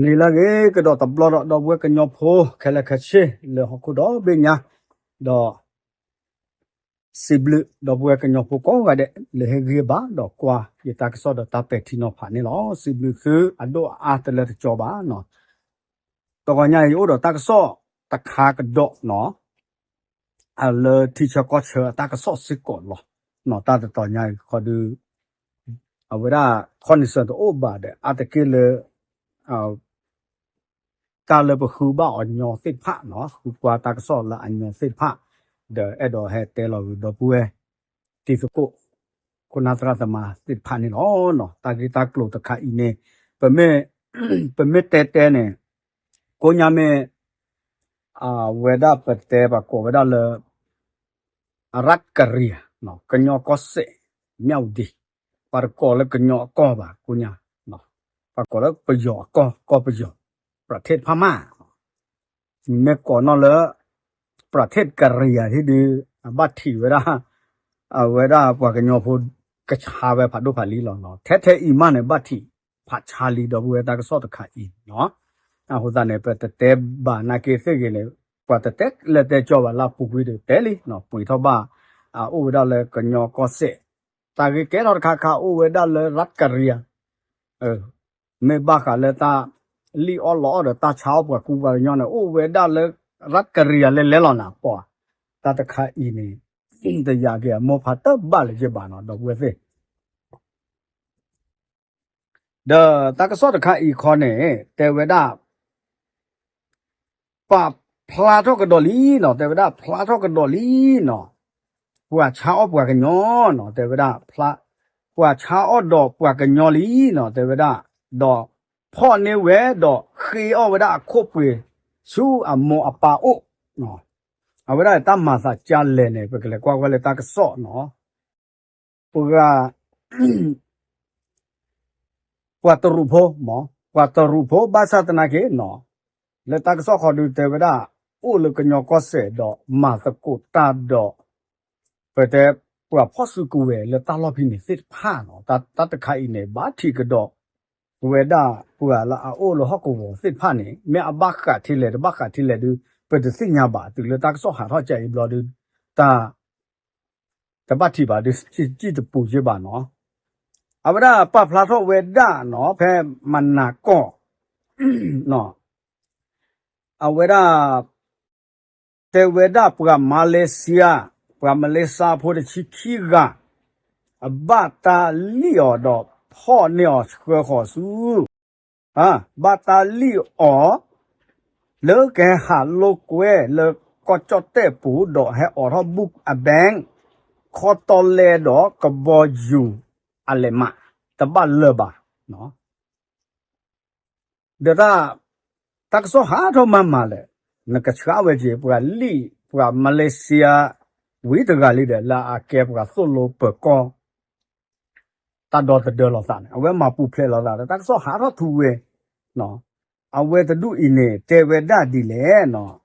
နံၤလၢအဂ့ၤ ကဒီးတဘျီဒီး ဒီပုၢ်ဝဲၢ်ကညီဖိ ခဲလၢာ်ခဲဆ့ လၢဟီၣ်ခိၣ်ဒီဘ့ၣ်ညါ, ဒီး စံးဘျုး ဒီပုၢ်ဝဲၢ်ကညီဖိကိးဂၤဒဲး လၢဟ့ၣ်ဂံၢ်ဘါ ဒီးကွၢ်ယတၢ်ကစီၣ်ဒီးတၢ်ပဲာ်ထံနီၤဖးန့ၣ်လီၤ. စံးဘျုးသုအဒိၣ်အါတလၢတကီဘၣ်နီၤ. တဂီၤညါအံၤ ယအိၣ်ဒီးတၢ်ကစီၣ်တခါကဒီးနီၤ, အလၢထံဆၢကီၢ်ဆၢအတၢ်ကစီၣ်စ့ၢ်ကီးလီၤ. တၢ်တတီၤညါအံၤခီဒုး အဝဲဒၣ် ခီနံၣ်စၢၤတအိၣ်ဘၣ်ဒီး အါတက့ၢ်လၢ တၢ်လၢပဃုဘၣ်အီၤညီသ့ၣ်တဖၣ်နီၤ, ဃုကွၢ်တၢ်ကစီၣ်လၢအညီသ့ၣ်တဖၣ်, ဒီးအဲၣ်ဒိးဟဲတဲလီၤဂ့ၤဒီပုၢ်ဝဲၢ် တံၤသကိး ခိၣ်နၢ်သရၣ်သမါသ့ၣ်တဖၣ်န့ၣ်လီၤ. တၢ်ဂ့ၢ်တၢ်ကျိၤတခါအံၤန့ၣ် ပမ့ၢ် ပမ့ၢ်တဲတဲန့ၣ် ကိးညါမ့ၢ် အဝဲဒၣ်ပတဲပှၤကိးဝဲဒၣ်လၢ အရၣ်ကရံၤ ကညီကီၢ်စဲၣ် မၠၣ်ဝတံၤ, ပှၤတကိးလၢကညီအကီၢ်ဘၣ်ကိးညါ, ပှၤကိးလၢပယီၤအကီၢ် ကီၢ်ပယီၤ, ပြၤထ့ၣ်ဖးမၢ်, မ့ၢ်ကိးနီၣ်လၢ ပြၤထ့ၣ်ကရံၤယၤဟံၣ်ဒုး အဘၣ်ထံးဝဲဒၣ် အဝဲဒၣ်ပှၤကညီဖိ ကဆါဝဲဖးဒိၣ်ဖးလံလီၤ. ထဲထဲအံၤမးန့ၣ် ဘၣ်ထံးဖးဆါလံ ဒီပုၢ်ဝဲၢ်တၢ်ကစီၣ်တခါအံၤနီၤ. အဃိသတးန့ၣ် ပတတဲဘၣ်နာ်က့သ့ၣ်ဂ့ၤန့ၣ် ပှၤတတဲလၢတဲကၠီဘၣ်လၢအပူၤကွံာ်ဒီးတဲလံနီၤ, ပှ့ၤထီၣ်ဘၣ် အအိၣ်ဝဲဒၣ်လၢကညီကီၢ်စဲၣ်, တၢ်ဂ့ၢ်ကဲထီၣ်တခါခါအိၣ်ဝဲဒၣ်လၢရၣ်ကရံၤ မ့ၢ်ဘၣ်ဃးလၢတၢ်လံၣ်အီၣ်လီအီၣ်ဒီးတၢ်ဆါအီၣ်ပှၤကူပှၤကညီန့ၣ် အိၣ်ဝဲဒၣ်လၢရၣ်ကရံၤယၤလဲၤလဲၤလီၤနၤပီၤ, တၢ်တခါအံၤန့ၣ် တယာ်က့ၤအမိၢ်ဖးတဘၣ်လၢၤက့ဘၣ်နီၤ ဒီပုၢ်ဝဲၢ်သ့ၣ် ဒီးတၢ်ကစီၣ်တခါအံၤခီန့ၣ် တဲဝဲဒၣ် ပာ်ဖျါထီၣ်ကဒီးလံနီၤ, တဲဝဲဒၣ်ဖျါထီၣ်ကဒီးလံနီၤ, ပှၤဆါအီၣ်ပှၤကညီနီၤ, တဲဝဲဒၣ် ပှၤဆါအီၣ်ဒီးပှၤကညီလံနီၤ, တဲဝဲဒၣ် ဒီးဖီၣ်န့ၢ်ဝဲဒီးဃ့အီၣ်ဝဲဒၣ်အခိၣ်ပှ့ၤ ဆူအမိၢ်အပၢ်အိၣ်, အဝဲဒၣ်တၢ်မၤသးကၢ်လဲၣ်န့ၣ် ပကလဲၤကွၢ်ဝဲလၢတၢ်ကစီၣ်နီၤ ပှၤ ပှၤတရူးဖိမး, ပှၤတရူးဖိဘၣ်ဆၣ်သနာ်က့နီၤ, လၢတၢ်ကစီၣ်ခီဒုးတဲဝဲဒၣ် အိၣ်လၢကညီကီၢ်စဲၣ်ဒီးမၤသကိးတၢ်ဒီး ပတဲပှၤဖီၣ်စုကဝဲၤလၢတၢ်လီၢ်ဖဲန့ၣ်သ့ၣ်တဖၣ်နီၤ, တၢ်တခါအံၤန့ၣ် ဘၣ်ထံးကဒီး ဝဲဒၣ်ပှၤလၢအအိၣ်လၢဟီၣ်ကဝီၤသ့ၣ်တဖၣ်န့ၣ် မ့ၢ်အဘၣ်ဃးထဲလဲၣ်တဘၣ်ဃးထဲလဲၣ်ဒုး ပတသ့ၣ်ညါဘၣ်, တုၤလၢတၢ်ကစီၣ်ဟးထီၣ်ကဲအံၤဘျီဒုး တၢ် တဘၣ်ထံးဘၣ်ဒုး စံၣ်တပူၤက့ဘၣ်နီၤ, အဝဲဒၣ်ပာ်ဖျါထီၣ်ဝဲဒၣ်နီၤ ဖဲမနၤကီၢ် အဝဲဒၣ် တဲဝဲဒၣ်ပှၤမၤလ့းစံယါ, ပှၤမလ့းစါဖိတဆံခံဂၤ အဘၣ်တၢ်လံၣ်အီၤဒီးဖီၣ်န့ၢ်အီၤဆှၢဃီၤဆူ ဘၣ်တၢ်လံၣ်အီၤ လၢကဟဲဟးလိာ်ကွဲလၢကီၢ်ကၠီၣ်တဲၣ်ပူၤ ဒီးဟဲအိးထီၣ် book အ bank ခီတီလဲဒီးကဘီယူၤအလဲၤမး တဘၣ်လၢၤဘၣ် ဒီးတၢ် တၢ်ကစီၣ်ဟးထီၣ်မၤမၤလဲၣ်, နကဆှၢဝဲက့ၤ ပှၤလံၣ် ပှၤမလ့းစံယါ ဝံၤတဂၤလံဒီး လၢအကဲပှၤသိၣ်လိပၢၤကီၢ် တၢ်ဒီသဒၢလိာ်သးန့ၣ် အဝဲမၤပူၤဖျဲးလိာ်သးဒီး တၢ်ကစီၣ်ဟးထီၣ်ထူဝဲ အဝဲတဒူၣ်အံၤန့ၣ် တဲဝဲဒၣ်ဒ်လဲၣ်နီၤ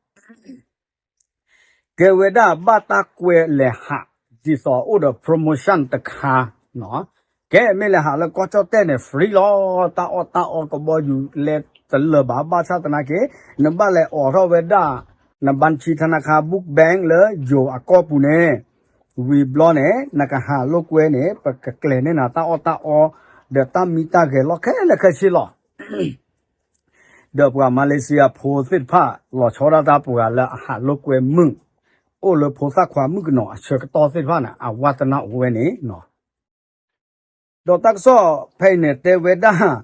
တဲဝဲဒၣ်ဘၣ်တၢ်ကွဲးလဲၤဟး ဒ်သိးအိၣ်ဒီး promotion တခါ ကဲမ့ၢ်လဲၤဟးလၢကီၢ်ကၠီၣ်တဲၣ်န့ၣ် free လီၤ, တၢ်အီၣ်တၢ်အီကဘီယူၤလဲၤတလၢၤဘၣ်, ဘၣ်ဆၣ်သနာ်က့ နဘၣ်လဲၤအိးထီၣ်ဝဲဒၣ် နဘၣ်ဆံထနခါ book bank လၢယိၤအကီၢ်ပူၤန့ၣ် ဝံၤဘျီန့ၣ် နကဟးလိာ်ကွဲန့ၣ် ပကကျဲၤန့ၢ်နၤတၢ်အီၣ်တၢ်အီ ဒီးတၢ်မံတၢ်ဂဲၤလီၢ်ခဲလၢာ်ခဲဆ့လီၤ. ဒီးပှၤမၤလ့းစံယါဖိသ့ၣ်တဖၣ် လီၤဆီဒၣ်တၢ်ပှၤလၢအဟးလိာ်ကွဲမုၣ် အိၣ်လၢဖိသၣ်ခွါမုၣ်ကနီၤအဆၢကတီၢ်သ့ၣ်တဖၣ်န့ၣ် အဝါသနၢ်အိၣ်ဝဲန့ၣ်နီၤ. ဒီးတၢ်ကစီၣ်ဖဲအံၤန့ၣ် တဲဝဲဒၣ်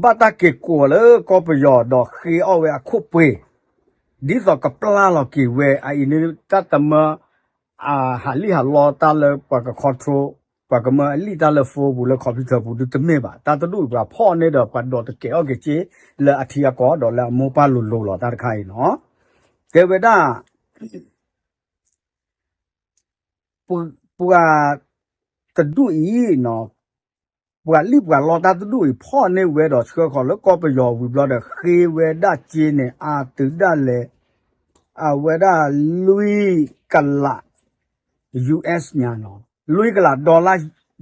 ဘၣ်တၢ်က့ၤကိးလၢကီၢ်ပယီၤဒီးဃ့အီၣ်ဝဲအခိၣ်ပှ့ၤ ဒ်သိးကပျၢ်လီၤက့ၤဝဲအအံၤန့ၣ် တၢ်တမၢ အဟးလံၣ်ဟးလီတၢ်လၢပှၤက control ပှၤကမၢအလံၣ်တၢ်လၢ phone ပူၤလၢ computer ပူၤဒုးတမ့ၢ်ဘၣ်. တၢ်တဒူၣ်အံၤ ပှၤဖီၣ်န့ၢ်ဒီးပှၤဒိးတကဲးအီၣ်က့ၤက့လၢအထံအကီၢ်ဒီးလၢအမိၢ်ပၢ်လိၤလိၤလီၤ တၢ်တခါအံၤနီၤ. တဲဝဲဒၣ် ပှၤတဒူၣ်အံၤ ပှၤလံၣ်ပှၤလီတၢ်တဒူၣ်အံၤ ဖီၣ်န့ၢ်ဝဲဒီးဆှၢဃီၤလၢကီၢ်ပယီၤဝံၤဘျီဒီး ဃ့ဝဲဒၣ်စ့န့ၣ် အါတုၤဒၣ်လဲာ် အဝဲဒၣ် လွံၢ်ကလး US ညါနီၤ, လွံၢ်ကလး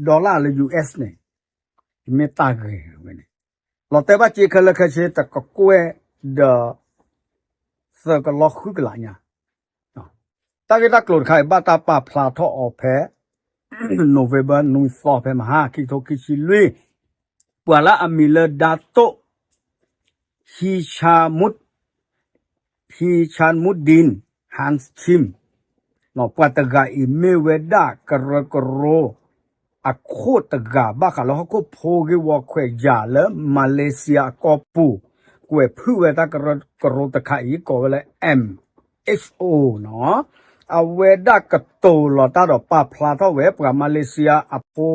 dollar လၢ US န့ၣ် မ့ၢ်တၢ်ဂ့ၤဝဲန့ၣ် လီၤတဲာ်ဘၣ်စ့ခဲလၢာ်ခဲဆ့ တကကွဲၢ်ဒီး သၢကလီၤဃုကလးညါ တၢ်ဂ့ၢ်တၢ်ကျိၤတခါအံၤ ဘၣ်တၢ်ပာ်ဖျါထီၣ်အီၤဖဲ November နွံသီ ဖဲမဟါ ခံကထိခံဆံလွံၢ်, ပှၤလၢအမံၤလၢ ဒါတိၣ် ဟံ ဟံၣ်ဆၣ်မူဒံ ဟၣ်ခၠံၣ် ပှၤတဂၤအံၤမ့ၢ်ဝဲဒၣ်ကရၢကရိ အခိၣ်တဂၤ ဘၣ်ဃးလၢဟီၣ်ခိၣ်ဖိဂ့ၢ်ဝီခွဲးယာ်လၢ မၤလ့းစယါအကီၢ်ပူၤ, ကွဲးဖုၣ်ဝဲတၢ်ကရၢကရိတခါအံၤ ကိးဝဲလၢ M H O နီၤ. အဝဲဒၣ်ကတိၤလီၤတၢ်ဒီးပာ်ဖျါထီၣ်ဝဲ ပှၤမၤလ့းစယါအဖိ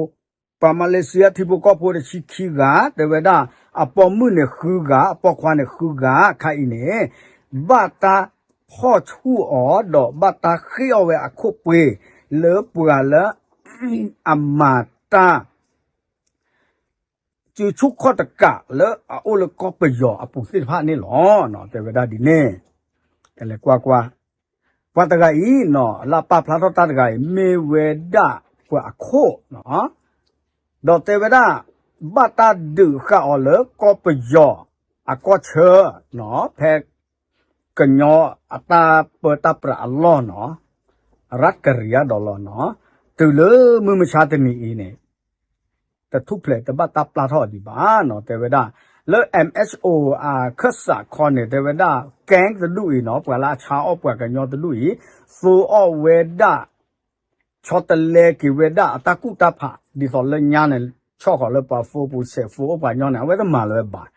ပှၤမၤလ့းစယါထံဖိကီၢ်ဖိတဆံခံဂၤ တဲဝဲဒၣ် အပိာ်မုၣ်န့ၣ်ဃုဂၤ အပိာ်ခွါန့ၣ်ဃုဂၤ ခါအံၤန့ၣ် ဘၣ်တၢ်ဖီၣ်ဆူၣ်အီၤ ဒီးဘၣ်တၢ်ဃ့ၢ်အီၣ်ဝဲအခိၣ်ပှ့ၤ လၢပှၤလၢ အမၤတၢ် စုဆူၣ်ခီၣ်တကးလၢအအိၣ်လၢကီၢ်ပယီၤအပူၤသ့ၣ်တဖၣ်န့ၣ်လီၤ. တဲဝဲဒၣ်ဒ်န့ၣ် ကလဲၤကွၢ်ကွၢ် ပှၤတဂၤအံၤနီၤ လၢအပာ်ဖျါထီၣ်တၢ်တဂၤအံၤ မ့ၢ်ဝဲဒၣ်ပှၤအခိၣ်နီၤ, ဒီးတဲဝဲဒၣ် ဘၣ်တၢ်ဒုးဃာ်အီၤလၢကီၢ်ပယီၤအကီၢ်ဆၢနီၤ ဖဲကညီအတၢ်ပၢတၢ်ပြးအလီၢ်နီၤ ရၢတ်ကရံယါဒီးလီၤနီၤ, တုၤလၢမုၢ်မဆါတနံၤအံၤန့ၣ် တထူၣ်ဖျဲးတဘၣ်တၢ်ပျၢ်ထီၣ်ဒံးဘၣ်နီၤ တဲဝဲဒၣ်, လၢ M H O အခၢၣ်စးခီန့ၣ် တဲဝဲဒၣ် ကဲတဒူၣ်အံၤနီၤ ပှၤလၢအဆါအီၣ်ပှၤကညီတဒူၣ်အံၤ သိအီၣ်ဝဲဒၣ် ဆီတလဲက့ၤဝဲဒၣ်အတၢ်ကူၣ်တၢ်ဖး ဒ်သိးလၢညါန့ၣ် ဆီၣ်ဃီၤလၢပှၤ phone ပူၤ ဆဲး phone အိၣ်ပှၤညီန့ၣ် အဝဲတမၤလၢၤဝဲဘၣ်,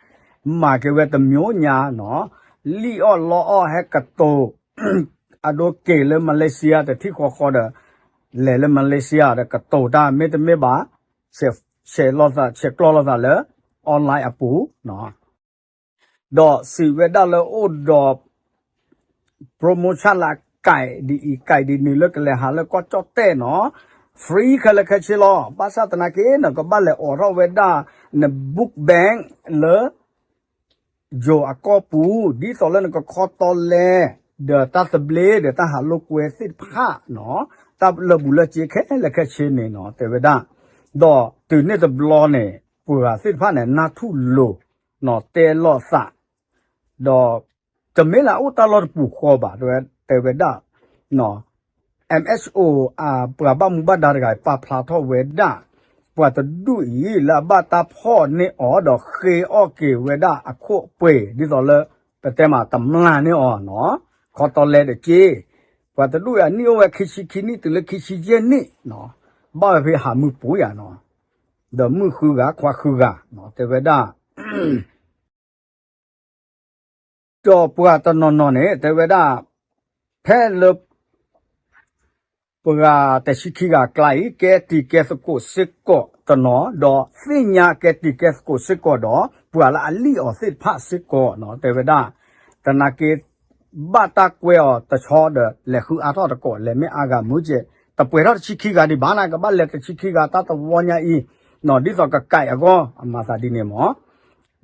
မၤက့ၤဝဲတမျိုးညါနီၤ, လံၣ်အီၣ်လီအီၣ်ဟဲကတိၤ အဒိက့ၤလၢ Malaysia တထံၣ်ဃီဃီဒီး လဲၤလၢ Malaysia ဒီးကတိၤတၢ်မ့တမ့ၢ်ဘၣ် ဆဲးလိာ်သး ဆဲးကျိးလိာ်သးလၢ online အပူၤနီၤ, ဒီးစံးဝဲဒၣ်လၢအိၣ်ဒီး promotion လၢအကဲဒ်အံၤကဲဒ်နုၤလၢကလဲၤဟးလၢကီၢ်ကၠီၣ်တဲၣ်နီၤ free ခဲလၢာ်ခဲဆ့လီၤ. ဘၣ်ဆၣ်သနာ်က့ နကဘၣ်လဲၤအိးထီၣ်ဝဲဒၣ် န book bank လၢ ယိၤအကီၢ်ပူၤ ဒ်သိးလၢနကခီတီလဲ ဒီးတၢ်သဘျ့ ဒီးတၢ်ဟးလိာ်ကွဲသ့ၣ်တဖၣ်နီၤ တၢ်လၢာ်ဘူၣ်လၢာ်စ့ခဲလၢာ်ခဲဆ့န့ၣ်နီၤ တဲဝဲဒၣ်, ဒီးတုၤန့ၣ်တဘျီန့ၣ် ပှၤသ့ၣ်တဖၣ်န့ၣ် နၢ်ထူၣ်လိၤနီၤ တဲလိာ်သး ဒီး တမ့ၢ်လၢအအိၣ်တၢ်လီၢ်တပူၤဃီဘၣ် တဲဝဲဒၣ် M H O အပှၤဘၣ်မူဘၣ်ဒါတဂၤအံၤ ပာ်ဖျါထီၣ်ဝဲဒၣ် ပှၤတဒူၣ်အံၤ လၢအဘၣ်တၢ်ဖီၣ်န့ၢ်အီၤ ဒီးဃ့အီၣ်က့ၤဝဲဒၣ်အခိၣ်အပှ့ၤ ဒ်သိးလၢ ပတဲမးတမျၢ်န့ၢ်အီၤနီၤ ခီတီလဲတက့ၢ်. ပှၤတဒူၣ်အံၤ အနံၣ်အိၣ်ဝဲခံဆံခံနံၣ်တုၤလၢခံဆံယဲၢ်နံၣ်နီၤ ဘၣ်ဝဲဖဲဟးမုၢ်ပူၤယၤနီၤ ဒီးမုၣ်ဃုဂၤ ခွါဃုဂၤနီၤ တဲဝဲဒၣ် ဒီးပှၤတနီၤနီၤန့ၣ် တဲဝဲဒၣ် ဖဲလၢ ပှၤတဆံခံဂၤအကျါအံၤ ကဲတံၤကဲသကိးစ့ၢ်ကီးတနီၤ ဒီးသ့ၣ်ညါကဲတံၤကဲသကိးစ့ၢ်ကီးဒီး ပှၤလၢအလံၣ်အီၤသ့ၣ်တဖၣ်စ့ၢ်ကီးနီၤ တဲဝဲဒၣ် သနာ်က့ ဘၣ်တၢ်ကွဲအီၤတဆီဒီး လဲၤဃုအါထီၣ်တကိး လဲၤမ့ၢ်အါဂၤမုၢ်ကဲ တပှဲၤထီၣ်တဆံခံဂၤဒံးဘၣ်နၤ ကဘၣ်လဲၤတဆံခံဂၤတၢ်တဝီညါအံၤနီၤ ဒ်သိးကကဲအဂီၢ် အမၤသးဒ်န့ၣ်မး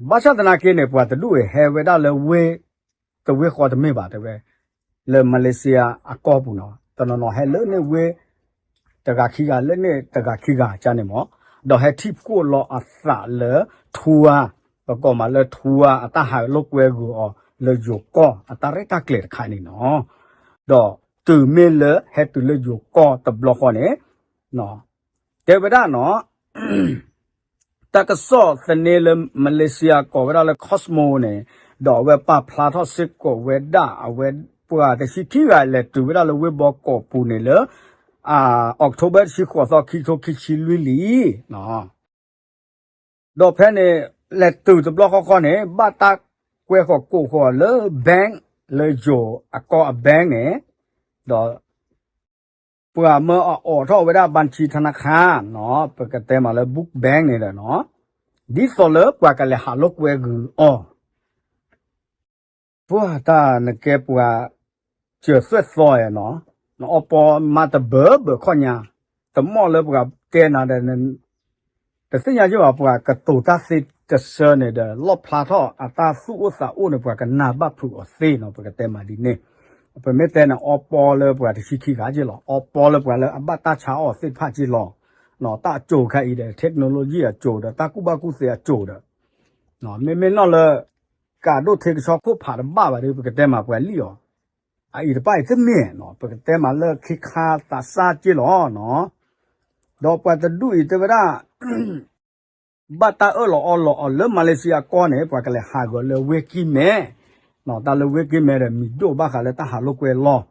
ဘၣ်ဆၣ်သနာ်က့န့ၣ် ပှၤတဒူၣ်အံၤဟဲဝဲဒၣ်လၢဝ့ၢ် တဝ့ၢ်ဃီတမ့ၢ်ဘၣ် တဲဝဲ လၢ Malaysia အကီၢ်ပူၤနီၤ တနီၤနီၤဟဲလၢန့ၣ်ဝ့ၢ် တဂၤခံဂၤ လၢန့ၣ်တဂၤခံဂၤကန့ၣ်မး ဒီးဟဲထံၣ်ဖှိၣ်လီၤအသးလၢ ထူဝါ ပကိးမးလၢထူဝါ အတၢ်ဟးလိာ်ကွဲဂုာ်အီၤ လၢယိၤကီၢ်အတၢ်ရဲၣ်တၢ်ကျဲၤတခါန့ၣ်နီၤ ဒီးတုၤမ့ၢ်လၢဟဲတုၤလၢယိၤကီၢ်တဘျီဃီန့ၣ် တဲဝဲဒၣ်နီၤ တၢ်ကစီၣ်သန့လၢ Malaysia ကိးဝဲဒၣ်လၢ Cosmo န့ၣ် ဒီးအဝဲပာ်ဖျါထီၣ်စ့ၢ်ကီးဝဲဒၣ် အဝဲပှၤတဆံခံဂၤလဲၤတုၤဝဲဒၣ်လၢဝ့ၢ်ဘီကီးပူၤန့ၣ်လၢ October တဆံဃိးသီ ခံကထိခံဆံလွံၢ်လံ ဒီးဖဲန့ၣ် လဲၤတုၤတဘျီဃီဃီန့ၣ် ဘၣ်တၢ်ကွဲဃီၤကိးဃီၤလၢ bank လၢယိၤအကီၢ်အ bank န့ၣ် ဒီး ပှၤမၢအအိးထီၣ်ဝဲဒၣ် บัญชีธนาคาร နီၤ ပကတဲမးလၢ book bank န့ၣ်ဒီးနီၤ ဒ်သိးလၢပှၤကလဲၤဟးလိာ်ကွဲဂုာ်အီၤ ပှၤတၢ်နကဲပှၤ စၢၤသွဲၣ်သီဧါနီၤ နအီပီမၤတဘၢဘၢခီၣ်ညါ တမီၢ်လၢပှၤကဲနၤဒီး တသ့ၣ်ညါက့ၤဘၣ် ပှၤကတိၤတၢ်သ့တဆၢန့ၣ်ဒီး လီၣ်ဖျါထီၣ်အတၢ်သူၣ်အိၣ်သးအိၣ်န့ၣ် ပှၤကနၢ်ဘၣ်ဖုးအီၤသ့နီၤ ပကတဲမးဒ်န့ၣ် ပမ့ၢ်တဲန့ၣ် အီပီလၢပှၤတဆံခံဂၤက့ၤလီၤ အီပီလၢပှၤလၢအဘၣ်တၢ်ဆါအီၣ်သ့ၣ်တဖၣ်က့ၤလီၤ တၢ်အစိၤခါအံၤဒီး technology အစိၤဒီး တၢ်ကူၣ်ဘၣ်ကူၣ်သ့အစိၤဒီး မ့မ့ၢ်နီၢ်လၢ ကးဒိၣ်ထ့ကဆီခိၣ်ဖးတဘၣ်ဘၣ်ဒီး ပကတဲမးပှၤလံၣ်အီၤ, အအံၤတဖၣ်အံၤတမ့ၢ်နီၤ, ပကတဲမးလၢခံခါသးစၢ်က့လီၤနီၤ. ဒီးပှၤတဒူၣ်အံၤတဲဝဲဒၣ် ဘၣ်တၢ်အၢၣ်လီၤအီလီၤအီၤလၢ မၤလ့းစံယၤကီၢ်န့ၣ် ပှၤကလဲၤဟးဂီၤလၢဝ့ၢ်ကံၢ်မဲ, တၢ်လၢဝ့ၢ်ကံၢ်မဲဒီး မံၤဒိၣ်ဘၣ်ဃးလၢတၢ်ဟးလိာ်ကွဲလီၢ်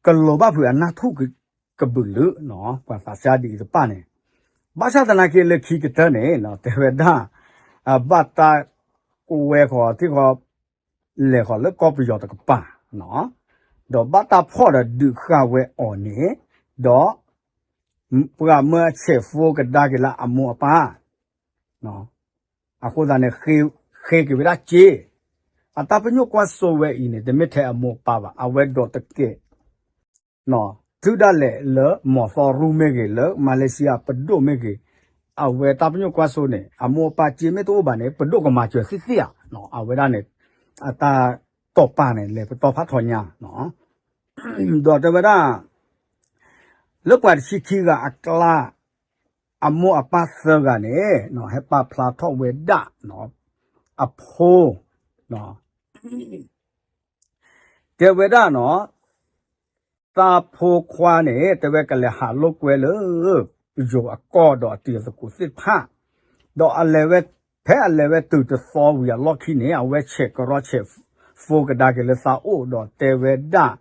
ကလိၤဘၣ်ဖုးအနၢ်ထူၣ်ကဘုးလၢာ်, ပှၤသးစၢ်ဒ်အံၤတဖၣ်န့ၣ်, ဘၣ်ဆၣ်သနာ်က့လၢခံကတၢၢ်န့ၣ် တဲဝဲဒၣ် ဘၣ်တၢ်ကဝဲၤဃီၤထံဃီ လဲၤဃီၤလၢကီၢ်ပယီၤတကပၤ, ဒီးဘၣ်တၢ်ဖီၣ်ဒီးဒုးဃာ်ဝဲအီၤန့ၣ်, ဒီး ပှၤမၢအဆဲးဖိကဒါက့ၤလၢအမိၢ်အပၢ်, အဃိသတးန့ၣ် ဃ့က့ၤဝဲဒၣ်စ့, အတၢ်ပညိၣ်ကွၢ်စိဝဲအံၤန့ၣ် တမ့ၢ်ထဲအမိၢ်အပၢ်ဘၣ်, အဝဲဒိးတကဲး တုၤဒၣ်လဲာ်လၢမီၤသီရူမ့ၢ်ဂ့ၤ လၢမၤလ့းစံယၤပဒိၣ်မ့ၢ်ဂ့ၤ, အဝဲတၢ်ပညိၣ်ကွၢ်စိန့ၣ် အမိၢ်အပၢ်စ့မ့ၢ်တအိၣ်ဘၣ်န့ၣ် ပဒိၣ်ကမၤစၢၤသ့သ့ဧါ, အဝဲဒၣ်န့ၣ် အတၢ်တိာ်ပာ်န့ၣ် လဲၤပတီၢ်ဖးထီညါ, ဒီးတဲဝဲဒၣ် လၢပှၤတဆံခံဂၤအကျါ အမိၢ်အပၢ်သၢဂၤန့ၣ် ဟဲပာ်ဖျါထီၣ်ဝဲဒၣ် အဖိ တဲဝဲဒၣ်နီၤ, သးဖိခွါန့ၣ် တဲဝဲကလဲၤဟးလိာ်ကွဲလၢ ယိၤအကီၢ်ဒီးအတံၤအသကိးသ့ၣ်တဖၣ်, ဒီးအလဲၤဝဲ ဖဲအလဲၤဝဲတုၤတသီဝံၤအလီၢ်ခံန့ၣ် အဝဲဆဲးကရီဆဲးဖိကဒါက့ၤလၢသးအိၣ်ဒီးတဲဝဲဒၣ်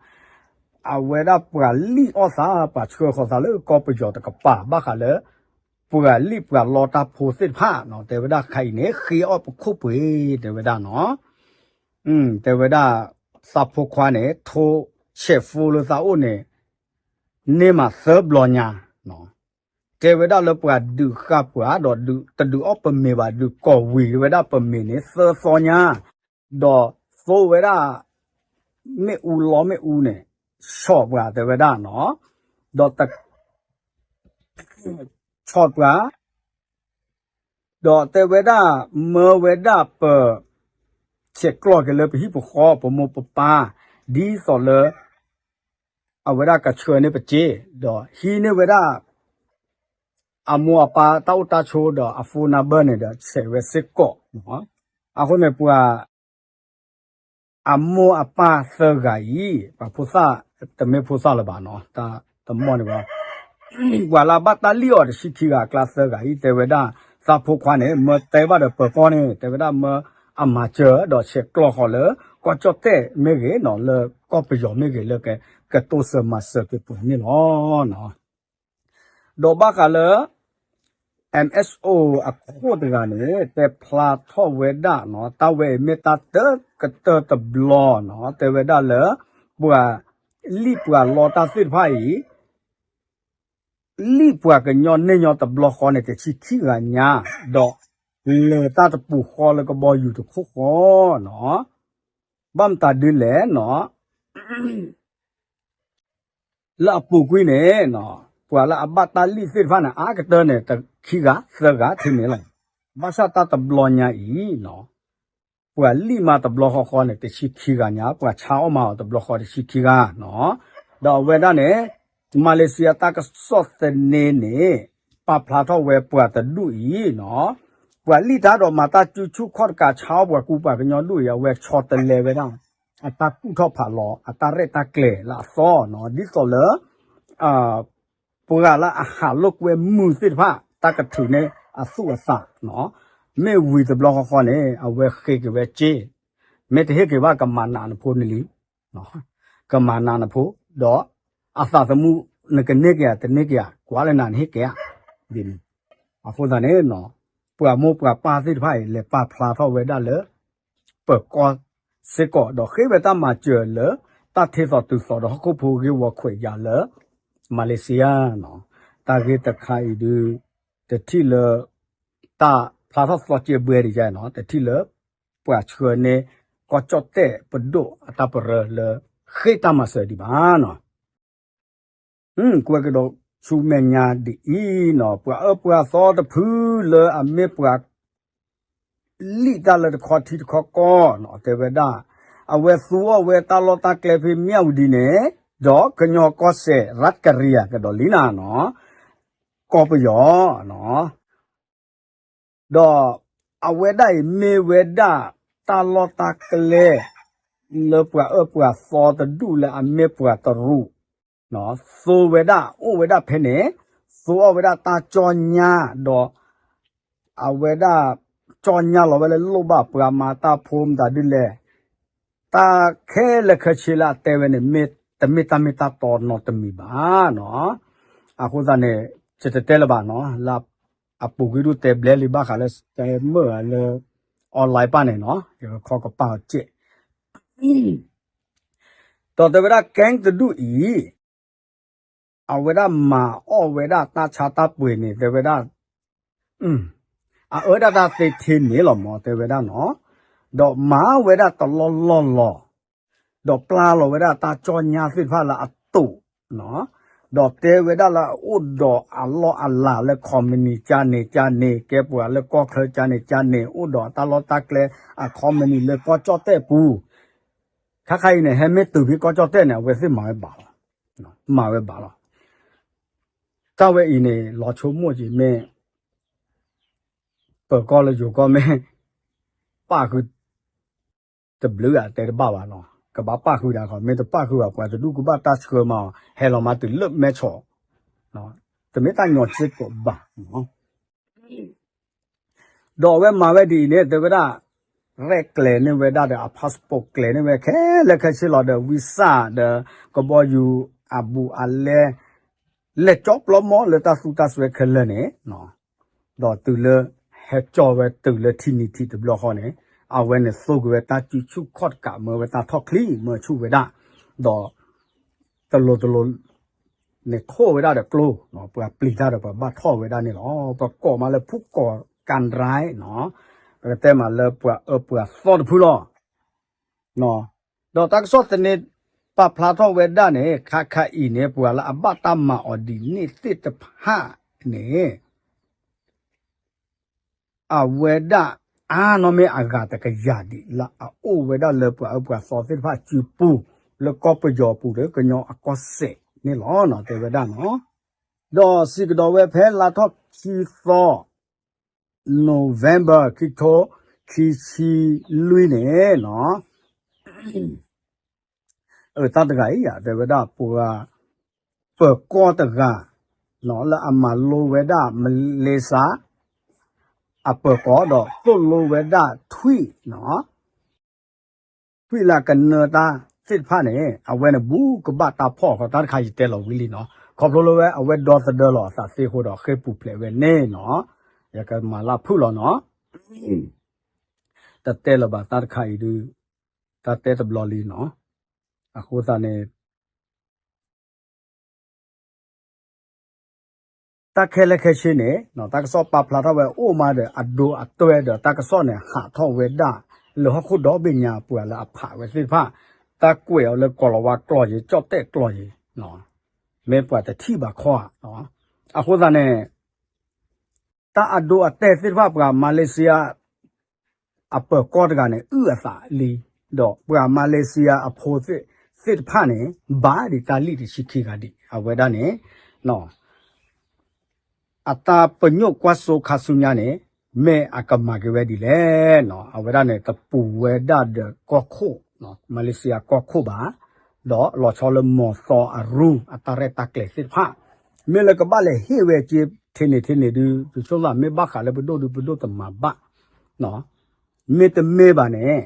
အဝဲဒၣ်ပှၤလံၣ်အီၣ်သး ပှၤဆှၢဃီၤသးလၢကီၢ်ပယီၤတကပၤ ဘၣ်ဃးလၢ ပှၤလံၣ်ပှၤလီတၢ်ဖိသ့ၣ်တဖၣ်နီၤ, တဲဝဲဒၣ်ခါအံၤန့ၣ် ဃ့အီၣ်ပခိၣ်ပှ့ၤ တဲဝဲဒၣ်နီၤ, တဲဝဲဒၣ် သးဖိခွါန့ၣ် ထိဆဲးဖိလၢသးအိၣ်န့ၣ် န့ၢ်မးသၢဘျီညါ, တဲဝဲဒၣ်လၢပှၤဒုးဃာ်ပှၤဒီးတဒုးအီၣ်ပမ့ၤဘၣ် ဒုးကိးဝံၤဝဲဒၣ်ပမ့ၤန့ၣ် သၢသီညါ, ဒီးသိဝဲဒၣ် မ့ၣ်အူလီမ့ၣ်အူန့ၣ် ဆီၣ်ပှၤတဲဝဲဒၣ်နီၤ, ဒီး ဆီၣ်ပှၤ ဒီးတဲဝဲဒၣ် မၢဝဲဒၣ်ပ ဆဲးကျိးက့ၤလၢပဟံၣ်ပဃီ ပမိၢ်ပပၢ် ဒ်သိးလၢ အဝဲဒၣ်ကဆှၢန့ၢ်ပစ့, ဒီးဟံးန့ၢ်ဝဲဒၣ် အမိၢ်အပၢ်တၢ်အိၣ်တၢ်ဆိးဒီးအ phone number န့ၣ်ဒီး ဆဲးဝဲစ့ၢ်ကီး, အဃိန့ၣ်ပှၤ အမိၢ်အပၢ်သၢဂၤအံၤ ပှၤဖိသၣ် တမ့ၢ်ဖိသၣ်လၢၤဘၣ်နီၤ, တၢ်တမီၢ်န့ၣ်ဘၣ်, ပှၤလၢအဘၣ်တၢ်လံၣ်အီၤတဆံခံဂၤအကျါသၢဂၤအံၤ တဲဝဲဒၣ် သးဖိခွါန့ၣ် မၢတဲဘၣ်ဒီးပၢၤကီၢ်န့ၣ် တဲဝဲဒၣ်မၢအမၤစၢၤဒီးဆဲးကျိးဃီၤလၢ ကီၢ်ကၠီၣ်တဲၣ်မ့ၢ်ဂ့ၤနီၤ လၢကီၢ်ပယီၤမ့ၢ်ဂ့ၤလၢက ကတိစၢၤမၤစၢၤက့ၤပှၤန့ၣ်လီၤ. ဒီးဘၣ်ဃးလၢ M S O အခိၣ်တဂၤန့ၣ် တဲဖျါထီၣ်ဝဲဒၣ်နီၤ တၢ်ဝဲအံၤမ့ၢ်တၢ်တကတၢၢ်တဘျီနီၤ တဲဝဲဒၣ်လၢ ပှၤလံၣ်ပှၤလီတၢ်သ့ၣ်တဖၣ်အံၤ လံၣ်ပှၤကညီန့ၢ်ညီတဘျီဃီန့ၣ် တဆံခံဂၤညါ, ဒီးလဲၤတၢ်တပူၤဃီလၢကဘီယူၤတခိၣ်ဃီနီၤ, ဘၣ်မတၤဒ်လဲၣ်နီၤ လၢအပူၤကွံာ်န့ၣ် ပှၤလၢအဘၣ်တၢ်လံၣ်သ့ၣ်တဖၣ်န့ၣ် အါကတၢၢ်န့ၣ် တခံဂၤသၢဂၤထဲန့ၣ်လီၤ. ဘၣ်ဆၣ်တၢ်တဘျီညါအံၤ ပှၤလံၣ်မးတဘျီဃီဃီန့ၣ် တဆံခံဂၤညါ, ပှၤဆါအီၣ်မးအီၤတဘျီဃီတဆံခံဂၤနီၤ. ဒီးအဝဲဒၣ်န့ၣ် မၤလ့းစံယါတၢ်ကစီၣ်သန့န့ၣ် ပာ်ဖျါထီၣ်ဝဲပှၤတဒူၣ်အံၤနီၤ, ပှၤလံၣ်တၢ်ဒီးမၤတၢ်စုဆူၣ်ခီၣ်တကး ဆါအီၣ်ပှၤကူပှၤကညီဒူၣ်အံၤ အဝဲဆီတလဲဝဲဒၣ် အတၢ်ကူၣ်ထီၣ်ဖးလီၤ အတၢ်ရဲၣ်တၢ်ကျဲၤလၢအသီနီၤ, ဒ်သိးလၢ ပှၤလၢအဟးလိာ်ကွဲမုာ်သ့ၣ်တဖၣ် တၢ်ကထုးန့ၢ်အသူၣ်အသးနီၤ, မ့ၢ်ဝံၤတဘျီဃီဃီန့ၣ် အဝဲဃ့က့ၤဝဲစ့, မ့ၢ်တဟ့ၣ်က့ၤဘၣ် ကမၤနးနဖိနလံၤ, ကမၤနးနဖိ, ဒီးအသးသမူ နကန့ၢ်က့ၤဧါ တန့ၢ်က့ၤဧါ ကွၢ်လၢနၤနဟ့ၣ်က့ၤဧါ, ဒ်န့ၣ်, အဃိသတးန့ၣ် ပှၤမိၢ်ပှၤပၢ်သ့ၣ်တဖၣ်အံၤ လဲၤပာ်ဖျါထီၣ်ဝဲဒၣ်လၢ ပၢၤကီၢ်စ့ၢ်ကီး ဒီးဃ့ဝဲတၢ်မၤစၢၤလၢ တၢ်ထ့သိးတုၤသိးဒီးဟီၣ်ခိၣ်ဖိဂ့ၢ်ဝီခွဲးယာ်လၢ မၤလ့းစံယါနီၤ, တၢ်ဂ့ၢ်တခါအံၤဒုး တထံၣ်လၢ တၢ်ဖျါထီၣ်သီက့ဘှဲဒ်ယါနီၤ, တထံၣ်လၢ ပှၤဆှၢန့ၢ် ကီၢ်ကၠီၣ်တဲၣ်ပဒိၣ်အတၢ်ပရၢလၢ ဃ့တၢ်မၤစၢၤဒံးဘၣ်နီၤ. ကွဲးကဒီးဆူမဲာ်ညါဒ်အံၤနီၤ, ပှၤအၢပှၤသီတဖုလၢအမ့ၢ်ပှၤ လံၣ်တၢ်လၢတခီထံတခီကီၢ်နီၤ, တဲဝဲဒၣ် အဝဲသူအီၣ်ဝဲတၢ်လီၢ်တၢ်ကျဲဖဲမၠၣ်ဝတံၤန့ၣ် ဒီးကညီကီၢ်စဲၣ် ရၢတ်ကရံယၤကဒီးလံနၤနီၤ, ကီၢ်ပယီၤနီၤ, ဒီး အဝဲဒၣ်အံၤမ့ၢ်ဝဲဒၣ်တၢ်လီၢ်တၢ်ကျဲ လၢပှၤအၢပှၤသီတဒူၣ်လၢအမ့ၢ်ပှၤတရူး သိဝဲဒၣ် အိၣ်ဝဲဒၣ်ဖဲန့ၣ် သိအီၣ်ဝဲဒၣ်တၢ်ကၠီၣ်ညါ ဒီး အဝဲဒၣ် ကၠီၣ်ညါလီၤဝဲလၢလိၣ်ဘၣ်ပှၤမၤတၢ်ဖိမတၤဒ်လဲၣ် တၢ်ခဲလၢာ်ခဲဆ့လၢအတဲဝဲန့ၣ် မ့ၢ်တမ့ၢ်တၢ်မ့ၢ်တၢ်တီနီတမံၤဘၣ်နီၤ. အဃိသတးန့ၣ် ယတတဲလၢၤဘၣ်နီၤ လၢအပူၤကွံာ်ဒူၣ်တဲဘျဲလံဘၣ်ဃးလၢ တဲမုာ်လၢ online ပၢ်န့ၣ်နီၤ ယကခီကပၢ်အီၤစဲး ဒီးတဲဝဲဒၣ် gang တဒူၣ်အံၤ အဝဲဒၣ်မၤအီၣ်ဝဲဒၣ်တၢ်ဆါတၢ်ပှ့ၤန့ၣ် တဲဝဲဒၣ် အအၢဒၣ်တၢ်သ့ထ့န့ၣ်လီၤမၢ် တဲဝဲဒၣ်နီၤ, ဒီးမၤဝဲဒၣ်တလီၢ်လီၢ်လီၤ, ဒီးပျၢ်လီၤဝဲဒၣ်တၢ်ကၠီၣ်ညါသ့ၣ်တဖၣ်လၢအတိာ်, ဒီးတဲဝဲဒၣ်လၢအအိၣ်ဒီးအလီၢ်အလၤလၢ company ကန့ၣ်ကန့ၣ် ကဲပှၤလၢကီၢ်ချၢကန့ၣ်ကန့ၣ် အိၣ်ဒီးအတၢ်လီၢ်တၢ်ကျဲ အ company လၢကီၢ်ကၠီၣ်တဲၣ်ပူၤ, ခါခါအံၤန့ၣ် ဟဲမ့ၢ်တုၤဖဲကီၢ်ကၠီၣ်တဲၣ်န့ၣ် အဝဲသ့ၣ်မၤဝဲဘၣ်လီၤ, မၤဝဲဘၣ်လီၤ. တၢ်ဝဲအံၤန့ၣ် လီၤဆိကမိၣ်က့ၤမ့ၢ် ပၢၤကီၢ်လၢယိၤကီၢ်မ့ၢ် ပၣ်ဃုာ် တဘျုးဧါ တဲတဘၣ်ဘၣ်နီၤ, ကဘၣ်ပၣ်ဃုာ်ဒၣ်ခီ, မ့ၢ်တပၣ်ဃုာ်ဘၣ် ပှၤတဒူၣ်ကဘၣ်တၢ်ဆှၢမးအီၤ ဟဲလီၤမးတုၤလၢမဲၢ်ဆီး, တမ့ၢ်တၢ်ညီစ့ကိးဘၣ် ဒီးအဝဲမၤဝဲဒ်အံၤန့ၣ် တဲဝဲဒၣ် ရဲၣ်ကျဲၤန့ၢ်ဝဲဒၣ်ဒီးအ passport ကျဲၤန့ၢ်ဝဲခဲလၢာ်ခဲဆ့လီၤဒီး visa ဒီး ကဘီယူၤအဘူးအလဲ လဲၤကၠီပျီမီၢ်လၢတၢ်သူတၢ်စွဲခဲလၢာ်န့ၣ် ဒီးတုၤလၢ ဟဲကၠီဝဲတုၤလၢထံနံၤထံးတဘျီဃီန့ၣ် အဝဲန့ၣ်သိက့ၤဝဲတၢ်စုဆူၣ်ခီၣ်တကး မၢဝဲတၢ်ထီၣ်ချံ မၢဆူၣ်ဝဲဒၣ်, ဒီး တလိၤတလိၤ န့ၣ်ခိၣ်ဝဲဒၣ်ဒီးကျိ, ပှၤပျံၤတၢ်ဒီးပှၤဘၣ်ထီၣ်ဝဲဒၣ်န့ၣ်လီၤ. ပကိးမးလၢဖုကိးကၤဒြဲနီၤ, ပကတဲမးလၢပှၤအၢပှၤသီတဖုလီၤ. ဒီးတၢ်ကစီၣ်သန့ ပာ်ဖျါထီၣ်ဝဲဒၣ်န့ၣ် ခါခါအံၤန့ၣ် ပှၤလၢအဘၣ်တၢ်မၤအီၤဒ်န့ၣ်သ့ၣ်တဖၣ်န့ၣ် အဝဲဒၣ်အါနီၢ်မ့ၢ်အဂၤတကယၤဒံး လၢအအိၣ်ဝဲဒၣ်လၢပှၤအၢပှၤသီသ့ၣ်တဖၣ်စုပူၤ လၢကီၢ်ပယီၤပူၤဒီးကညီအကီၢ်စဲၣ်န့ၣ်လီၤ တဲဝဲဒၣ်နီၤ. ဒီးစံးကဒီးဝဲဖဲလါထီၣ်ခံသီ November ခံထိခံဆံလွံၢ်န့ၣ်နီၤ အတၢ်တဂၤအံၤ တဲဝဲဒၣ်ပှၤ ပၢၤကီၢ်တဂၤ လၢအမၤလိဝဲဒၣ် Malaysia အပၢၤကီၢ်ဒီးသိၣ်လိဝဲဒၣ်ထွံၣ်နီၤ, ထွံၣ်လၢအကနၢတၢ်သ့ၣ်တဖၣ်န့ၣ် အဝဲန့ၣ်ဘူးကဘၣ်တၢ်ဖီၣ်ဃီ တၢ်တခါယတဲလီၤဝံၤလံနီၤ, ခီဖျိလၢဝဲအဝဲဒီသဒၢလီၤအသးသ့အဃိဒီးဃ့ၢ်ပူၤဖျဲးဝဲန့ၣ်နီၤ, ယကမၤလၢဖုၣ်လီၤနီၤ, တတဲလၢၤဘၣ်တၢ်တခါအံၤဒုး တၢ်တဲတဘျီလံနီၤ, အဃိသတးန့ၣ် တၢ်ခဲလၢာ်ခဲဆ့န့ၣ် တၢ်ကစီၣ်ပာ်ဖျါထီၣ်ဝဲအိၣ်မးဒီးအဒိအတွဲဒီးတၢ်ကစီၣ်န့ၣ်ဟးထီၣ်ဝဲဒၣ် လၢဟီၣ်ခိၣ်ဒီဘ့ၣ်ညါပှၤလၢအဖးဝဲသ့ၣ်တဖၣ် တၢ်ကွဲးအီၤလၢကီၢ်လီၤဝါကျိာ်ယံၤ ကၠီၣ်တဲၣ်ကျိာ်ယံၤ မ့ၢ်ပှၤတထံၣ်ဘၣ်ခီဧါ, အဃိသတးန့ၣ် တၢ်အဒိအတဲာ်သ့ၣ်တဖၣ်ပှၤ Malaysia အပၢၤကီၢ်တဂၤန့ၣ် အုၣ်အသးလံ, ဒီးပှၤ Malaysia အဖိသ့ၣ်တဖၣ်န့ၣ် ဘၣ်ဒံးတၢ်လံၣ်တဆံခံဂၤဒံး အဝဲဒၣ်န့ၣ် အတၢ်ပညိၣ်ကွၢ်စိခါဆူညါန့ၣ် မ့ၢ်အကမၤက့ၤဝဲဒ်လဲၣ်နီၤ, အဝဲဒၣ်န့ၣ် တပူၤဝဲဒၣ်ဒီးကီၢ်ခိၣ် Malaysia ကီၢ်ခိၣ်ဘၣ်, ဒီးလီၤဆီလၢမီၤသီအရူ အတၢ်ရဲၣ်တၢ်ကျဲၤသ့ၣ်တဖၣ်, မ့ၢ်လၢကဘၣ်လဲၤဟ့ၣ်ဝဲက့ၤ ထဲန့ၣ်ထဲန့ၣ်ဒုး ယဆိသးမ့ၢ်ဘၣ်ဃးလၢပဒိၣ်ဒုး ပဒိၣ်တမၤဘၣ်, မ့တမ့ၢ်ဘၣ်န့ၣ်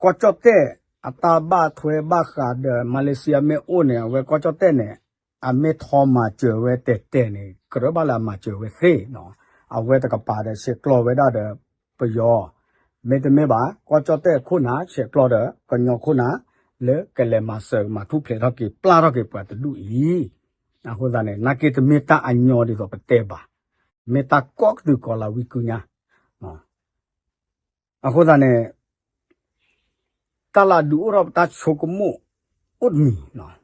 ကီၢ်ကၠီၣ်တဲၣ် အတၢ်ဘၣ်ထွဲဘၣ်ဃးဒီး Malaysia မ့ၢ်အိၣ်န့ၣ် အဝဲကီၢ်ကၠီၣ်တဲၣ်န့ၣ် အမ့ၢ်ထီမၤစၢၤဝဲတဲာ်တဲာ်န့ၣ် ကြၢးဘၣ်လၢအမၤစၢၤဝဲသ့နီၤ, အဝဲတကပၤဒီးဆဲးကျိးဝဲဒၣ်ဒီးပယီၤ, မ့တမ့ၢ်ဘၣ် ကီၢ်ကၠီၣ်တဲၣ်ခိၣ်နၢ် ဆဲးကျိးဒီးကညီခိၣ်နၢ် လၢကလဲၤမၤစၢၤမၤထူၣ်ဖျဲးထီၣ်က့ၤ ပျၢ်ထီၣ်က့ၤပှၤတဒူၣ်အံၤ, အဃိသတးန့ၣ် နာ်က့တမ့ၢ်တၢ်အညီဒ်သိးပတဲဘၣ်, မ့ၢ်တၢ်ကီၢ်ကတုၤကီးလၢဝံကုညါ အဃိသတးန့ၣ် တၢ်လၢအဒုးအိၣ်ထီၣ်ပတၢ်ဆိကမိၣ်အိၣ်တမံၤ,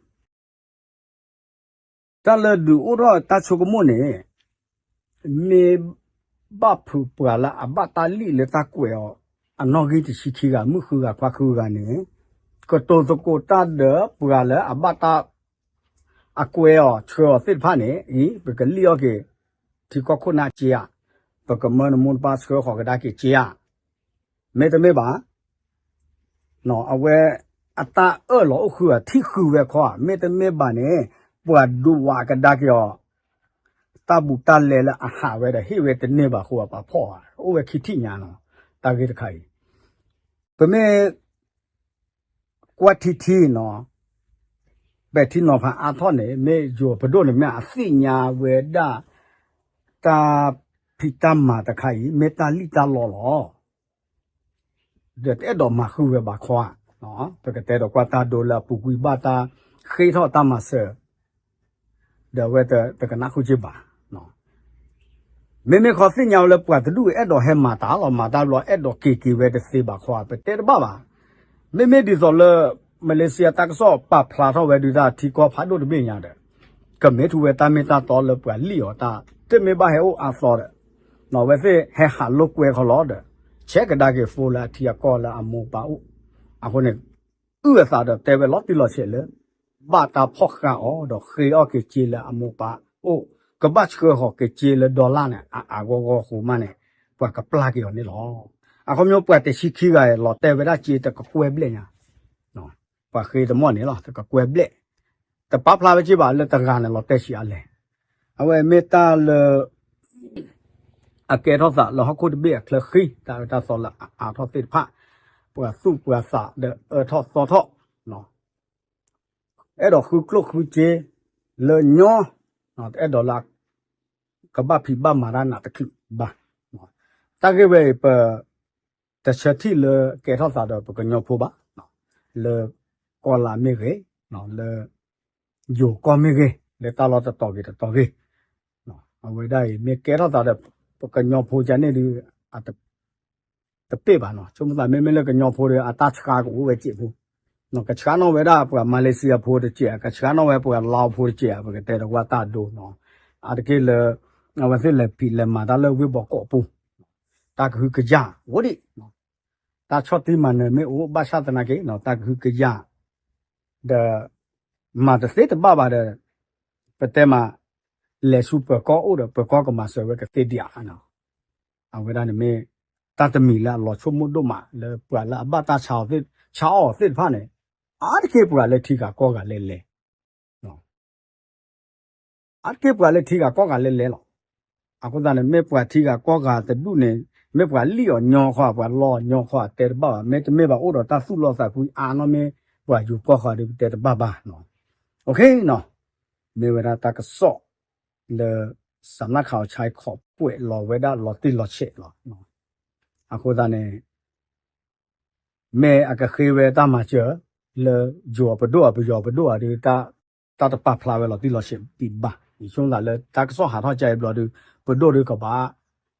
တၢ်လၢဒုးအိၣ်ထီၣ်တၢ်ဆိကမိၣ်န့ၣ် မ့ၢ်ဘၣ်ဖုးပှၤလၢအဘၣ်တၢ်လံၣ်လၢတၢ်ကွဲးအီၤ အနီၣ်ဂံၢ်တဆံခံဂၤ မုၣ်ဃုဂၤ ခွါဃုဂၤန့ၣ် ကတိၤသကိးတၢ်ဒီးပှၤလၢအဘၣ်တၢ် အကွဲးအီၤဆှၢအီၤသ့ၣ်တဖၣ်န့ၣ် အံၤ ပကလံၣ်အီၣ်က့ၤ ထံကီၢ်ခိၣ်နၢ်က့ဧါ, ပကမၢနမိၢ်နပၢ်ဆှၢဃီၤကဒါက့ၤစ့ဧါ, မ့တမ့ၢ်ဘၣ် အဝဲအတၢ်အၢၣ်လီၤအိၣ်ဃုာ်အထံၣ်ဃုာ်ဝဲခီဧါ, မ့တမ့ၢ်ဘၣ်န့ၣ် ပှၤဒုးဝးကဒါက့ၤအီၤ, တၢ်ဘူးတၢ်လဲလၢအဟးဝဲဒီးဟ့ၣ်ဝဲတန့ၢ်ဘၣ်အဃိ ပှၤဖီၣ်ဧါ, အိၣ်ဝဲခံထံၣ်ညါနီၤ, တၢ်ဂ့ၢ်တခါအံၤ ပမ့ၢ်ကွၢ်ထံထံနီၤ, ပဲာ်ထံနီၤဖးအါထီၣ်န့ၣ် မ့ၢ်ယိၤပဒိၣ်န့ၣ် မ့ၢ်အသ့ၣ်ညါဝဲဒၣ် တၢ်ဖံးတၢ်မၤတခါအံၤ မ့ၢ်တၢ်လံၣ်တၢ်လီလီၤ. ဒီးတအဲၣ်ဒိးမၤဃုာ်ဝဲဘၣ်ခီဧါ, ပကတဲဒီးကွၢ်တၢ်ဒိလၢအပူၤကွံာ်ဘၣ်တၢ်ဃ့ထီၣ်တၢ်မၤစၢၤ ဒီးအဝဲတကနၣ်ဃုာ်က့ၤဘၣ်. မ့မ့ၢ်ခီသ့ၣ်ညါဝဲလၢပှၤတဒူၣ်အဲၣ်ဒိးဟဲမၤတၢ်လီၤ, မၤတၢ်ဘျီအဲၣ်ဒိးက့ၤက့ၤဝဲတသ့ဘၣ်ခီဧါ, ပတဲတဘၣ်ဘၣ်. မ့မ့ၢ်ဒ်သိးလၢ မလေးရှီယာတၢ်ကစီၣ်ပာ်ဖျါထီၣ်ဝဲဒုးတၢ်ထံကီၢ်ဖးဒိၣ်တဘ့ၣ်ညါဒီး ကမ့ၢ်ထူဝဲတၢ်မ့ၢ်တၢ်တီလၢပှၤလံၣ်အီၤတၢ် တမ့ၢ်ဘၣ်ဟဲအိၣ်အါသီဒီး နီၤဝဲသ့ၣ်ဟဲဟးလိာ်ကွဲခီလီၤဒီး ဆဲးကဒါက့ၤဖိလၢအထံအကီၢ်လၢအမိၢ်ပၢ်အိၣ်. အဃိန့ၣ် အုၣ်အသးဒီးတဲဝဲလီၤတံၢ်လီၤဆဲးလၢ ဘၣ်တၢ်ဖီၣ်ဃာ်အီၤဒီးဃ့အီၣ်က့ၤစ့လၢအမိၢ်ပၢ်အိၣ်, ကဘၣ်ဆှၢဃီၤက့ၤစ့လၢ dollar န့ၣ် အအါဂီၢ်ဂီၢ်ဃိမးန့ၣ် ပှၤကပျၢ်က့ၤအီၤန့ၣ်လီၤ. အခီပညီပှၤတဆံခံဂၤအံၤ လီၤတဲာ်ဝဲဒၣ်စ့တကကွဲၢ်ဘျဲၣ်ညါ, ပှၤဃ့တမီၢ်န့ၣ်လီၤ တကကွဲၢ်ဘျဲၣ်, တပာ်ဖျါဝဲက့ၤဘၣ်လၢတဂၤန့ၣ် လီၤတဲာ်ဆံးအါလဲၣ်. အဝဲမ့ၢ်တၢ်လၢ အကဲထီၣ်သးလၢဟီၣ်ခိၣ်တဘ့ၣ်အချၢဃံ တၢ်အၢတၢ်သီလၢအအါထီၣ်သ့ၣ်တဖၣ်, ပှၤသူၣ်ပှၤသးဒီးအၢထီၣ်သီထီၣ်, အဲၣ်ဒိးဃုကျိၣ်ဃုစ့လၢညီ, တအဲၣ်ဒိးလၢ ကဘၣ်ဖံးဘၣ်မၤတၢ်နးတချုးဘၣ်. တၢ်ဂ့ၢ်ဝဲအံၤ ပ တဆၢထံၣ်လၢကဲထီၣ်သးဒီးပကညီဖိဘၣ်, လၢကီၢ်လါမ့ၢ်ဂ့ၤ, လၢယိၤကီၢ်မ့ၢ်ဂ့ၤ, လၢတၢ်လီၢ်တတီၤဂ့ၤတတီၤဂ့ၤ, အဝဲဒၣ်အံၤ မ့ၢ်ကဲထီၣ်သးဒီး ပကညီဖိကန့ၣ်ဒုး တပ့ၢ်ဘၣ်နီၤ, ဆိကမိၣ်သးမ့မ့ၢ်လၢကညီဖိဒီး အတၢ်ဆှါကအိၣ်ဝဲစဲးဖိ, ကဆှါနီၣ်ဝဲဒၣ်ပှၤမၤလ့းစံယၤဖိတစဲး, ကဆှါနီၣ်ဝဲပှၤလါအဖိတစဲး ပကတဲဒီးကွၢ်တၢ်ဒိနီၤ, အါတက့ၢ်လၢ အဝဲသ့ၣ်လဲၤဖံးလဲၤမၤတၢ်လၢဝ့ၢ်ဘီကီးပူၤ, တၢ်ကဟုကယာ်အိၣ်ဒံး, တၢ်ဆီၣ်တံၢ်မၤနၢၤမ့ၢ်အိၣ်ဘၣ်ဆၣ်သနာ်က့ တၢ်ကဟုကယာ် ဒီး မၤတသ့တဘၣ်ဘၣ်ဒီး ပတဲမး လဲၤဆူပၢၤကီၢ်အိၣ်ဒီး ပၢၤကီၢ်ကမၤစၢၤဝဲကသ့ဒံးဧါနီၤ, အဝဲဒၣ်န့ၣ်မ့ၢ် တၢ်တမံၤလၢအလီၤဆိကမိၣ်ဒိၣ်မးလၢပှၤလၢအဘၣ်တၢ်ဆါအီၤသ့ၣ်တဖၣ်န့ၣ်, အါတက့ၢ်ပှၤလၢထံဂၤကီၢ်ဂၤလဲၤလဲၤ အါတက့ၢ်ပှၤလၢထံဂၤကီၢ်ဂၤလဲၤလဲၤလီၤ. အဃိသတးန့ၣ် မ့ၢ်ပှၤထံဂၤကီၢ်ဂၤတဒူၣ်န့ၣ် မ့ၢ်ပှၤလံၣ်အီၤညီခီ ပှၤလီအီၤညီခီ အတဲတဘၣ်ဘၣ်, မ့တမ့ၢ်ဘၣ်အိၣ်ဒီးတၢ်သူၣ်လီသးကွံအါနီၣ် မ့ၢ်ပှၤယိၤကီၢ်ဃီဒီးပတဲတဘၣ်ဘၣ်နီၤ. မ့ၢ်ဝဲဒၣ်တၢ်ကစီၣ်လၢ စးနါခးအီၤဆါအံၤ ခီးကွဲးလီၤဝဲဒၣ်လီၤတံၢ်လီၤဆဲးလီၤ. အဃိသတးန့ၣ် မ့ၢ်အကဃ့ဝဲတၢ်မၤစၢၤ လၢယိၤပဒိၣ်ဧါ ပယီၤပဒိၣ်ဧါဒီး တၢ်တပာ်ဖျါဝဲလီၤတံၢ်လီၤဆဲးဒံးဘၣ်. ယဆိကမိၣ်သးလၢတၢ်ကစီၣ်ဟးထီၣ်ကါအံၤဘျီဒီး ပဒိၣ်ဒီးကဘၣ်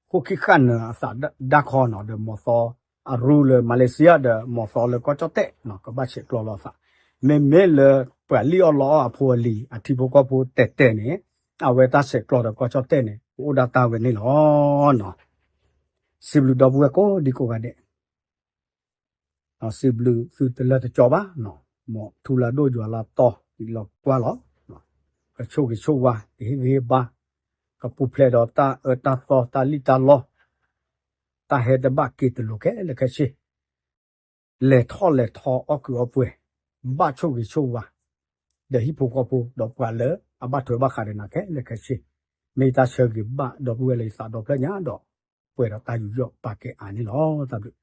ဃိၣ်ခံၣ်ဃၣ်နၢၤအသးဒၣ်ခီနီၤ ဒီးမီၤသီအရူလၢ Malaysia ဒီးမီၤသီလၢကီၢ်ကၠီၣ်တဲၣ် ကဘၣ်ဆဲးကျိးလီၤသး. မ့မ့ၢ်လၢပှၤလံၣ်အီၣ်လီအီၣ်အဖိအလံၤ အထံဖိကီၢ်ဖိတဲာ်တဲာ်န့ၣ် အဝဲတၢ်ဆဲးကျိးဒီးကီၢ်ကၠီၣ်တဲၣ်န့ၣ် ကအိၣ်ဒၣ်တၢ်ဝဲန့ၣ်လီၤ. စံးဘျုးဒီပုၢ်ဝဲၢ်ကိးဒံကိးဂၤဒဲး စံးဘျုးသုတလၢတကီဘၣ်, မ်ထူလၢဒိၣ်ယွၤလၢတီ လီၤကွၢ်လီၤ, ကဆိၣ်ဂ့ၤဆိၣ်ဝါ ကဟ့ၣ်ဂံၢ်ဟ့ၣ်ဘါ, ကပူၤဖျဲးဒီးတၢ်အၢတၢ်သီတၢ်လံၣ်တၢ်လီ, တၢ်ဟဲတဘၣ်က့ၤတလိၤခဲလၢာ်ခဲဆ့, လဲၤထီၣ်လဲၤထီအီၣ်ကုးအီပှဲၤ, ဘၣ်ဆိၣ်ဂ့ၤဆိၣ်ဝါ ဒီးဟံၣ်ဖိဃီဖိ ဒီးပှၤလၢအဘၣ်ထွဲဘၣ်ဃးဒီးနၤခဲလၢာ်ခဲဆ့, မ့ၢ်တၢ်ဆၢဂ့ၤဘၣ်ဒီပုၢ်ဝဲၢ်လၢယသးဒီဖျၢၣ်ညါဒီး ပှဲၤဒီးတၢ်ယူးယီၣ်ပာ်ကဲအါန့ၣ်လီၤ. တၢ်ဘျုး